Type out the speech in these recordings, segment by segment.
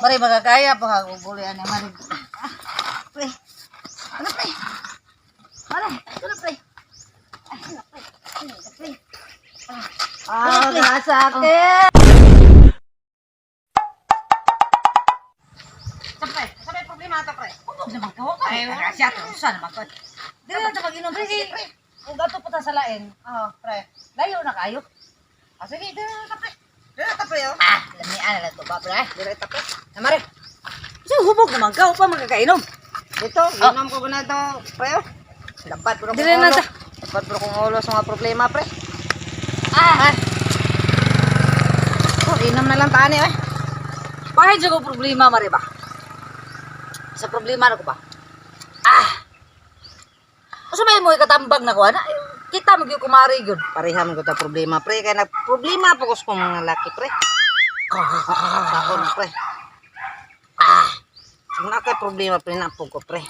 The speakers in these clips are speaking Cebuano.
Mare, magakaya pa ako guli ani, mare. Ah, pre. Ano, pre? Mare, ano, pre? Ah, ano, pre? Ano, pre? Ah, nasakit. Sa pre, sa may problema ta, pre. Hubog naman ka, wag ka. Siya, usa naman ko. Dili na ta mag-inom, pre. Kung gato pa ta sa lain, Oh, pre. layo na kayo. Ah, sige, dili na ta, pre. Dili na ta, pre, oh. Ah, lamian na lang to ba, pre? Dili ta, pre. Na, mare. Kasi hubog naman ka, upa magkakainom. Dito, ginom ko guna to, pre, oh. Dapat puro kong Dili na ulo. ta. Dapat puro kong ulo sa mga problema, pre. Ah, Oh, inom na lang tani, eh. Bakit siya ko problema, mare ba? Sa problema na ko ba? Ah! Asa may mo ikatambag na ko, ana? Kita mo gyud kumari gyud. Pareha man ko ta problema, pre. Kaya nag problema po ko sa mga laki, pre. Saon, pre. Ah! Kung na kay problema, pre, napog ko, pre.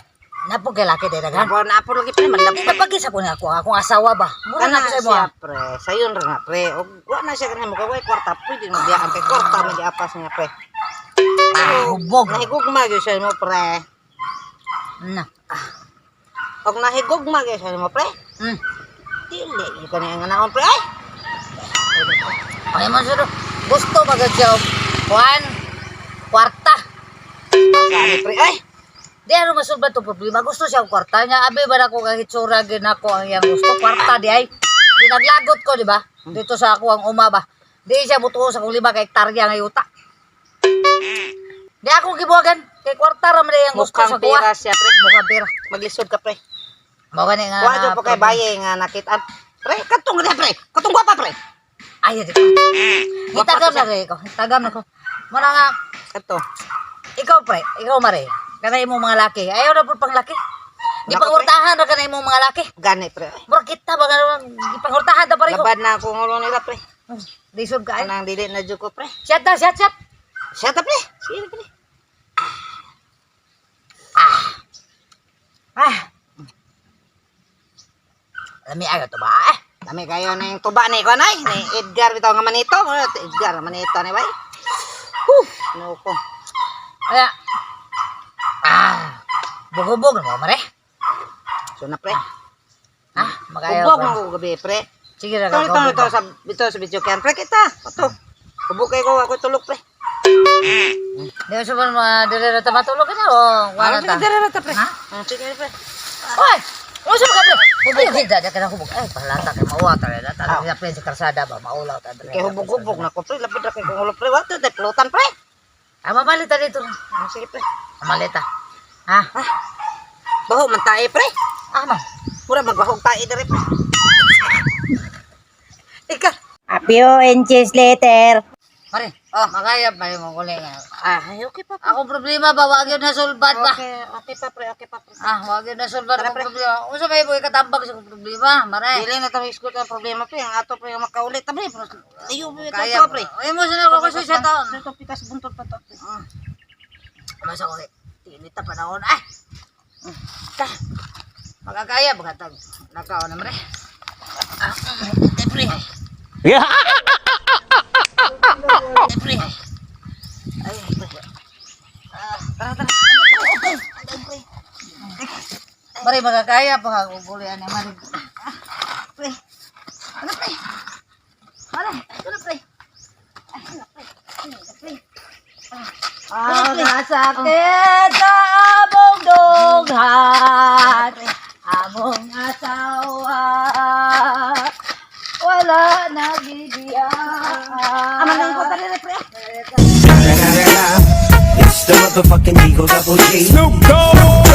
Napog kay laki day daghan. Napo, napo lagi, pre, manlap. Ipapagisa ko na ako akong asawa ba? Mura Kana na ko sa imo. siya, pre. Sayon ra nga, pre. Og wa na siya kanang mo kwarta, pwede mo biyaan kay kwarta man giapas niya, pre. Ah, hubog. Nahigugma gyud siya mo, pre. Na. Ah. Og nahigugma gyud siya mo, pre. Dili gyud kani ang naon, pre. Ay. Ay man sir, gusto magad siya og kuan kwarta. Sani, pre. Ay. Di ano masulbad to problema. Gusto siya og kwarta niya. Abi ba na ko kang hitsura gyud nako ang iyang gusto kwarta di ay. Di naglagot ko, di ba? Dito sa ako ang uma ba. Di siya mutuo sa kong 5 ka hektarya nga yuta. Di ako gibuhagan kay kwarta ra man ang gusto Mukhang sa kuha. pera siya, pre. Mukhang pera. Maglisod ka, pre. Mao gani nga. Wa jud po kay baye nga nakita. Pre, katong na, pre. Katong gwapa, pre. Ay, di. Gitagam na kay ko. Tagam na ko. Muna nga Kato. ikaw, pre, ikaw, mare. Kana imong mga laki. Ayaw na pud pang laki. Nako, pre. Gipanghurtahan ra kana imong mga laki. Gani, pre. Ay. Mura kita ba nga gipanghurtahan ta pare ko. Labad na akong ulo nila, pre. Lisod ka ay. Kanang dili na jud ko, pre. Shut ta, shut, shut. Siya ta, pre. Sige, pre. Ah. Lami aga to ba? Eh. Dami kayo na yung tuba ni ko nay. Ni Edgar bitaw nga manito. Edgar manito ni bay. Huh, no ko. Kaya ah, bugubog na mo, mare. So na, pre. Ah, magayo. Hubog man ko gabi, pre. Sige ra Ito, ito, ka. ito, sa, ito sa video kan, pre, kita. Ito. Hubog kayo ko, ako tulog, pre. Di ba sa mga dire ra ta matulog ka na o wala Ano, ta. Sige, dire ta, pre. Ha? Sige, pre. Oy! Unsa ba ka, pre? Hubog gid da ka na hubog. Ay, palata kay mauwa ta ra. Ta sa pre sa karsada ba maulaw ta. Kay hubog-hubog na ko, pre. Labad ra kay kong ulo, pre. Wato, tay, pulutan, pre. Ah, mamalita dito. Sige, pre. Mamalita. Ha? Baho man tae, pre. Ah, man. Mura magbahog tae dire, pre. Ika. A few inches later. Mare, oh, makaya pa yung mga nga. Ah, ay, okay pa, pre. Akong problema ba, wag yun nasulbad ba? Okay, okay pa, pre. Okay pa, pre. Ah, wag yun nasulbad Tara, akong pre. problema. Unsa may buhay katambag sa akong problema, mare? Dili na tayo isgot ang problema, pre. Ang ato, pre, makaulit ta, pre. Ayo, pre, Kaya, ito, pre. Ay mo sa ko kasi sa taon. Ito, pitas buntod pa to, pre. Masa ko tinit ta panahon ah. Ta. Magakaya ba tag nakaon na, mare? Ah, pre. Pre. Ay, pre. Ah, tara, tara. Mare, magakaya pa ako guli ani, mare. Ah, pre. Ano, pre? Mare, ano, pre? Ah, ano, pre? Ano, pre? Ah, nasakit sa among dughan. Among asawa. Wala nagibiyan. Aman lang ko, tara, pre. It's the motherfucking Eagle Double G. Snoop Dogg.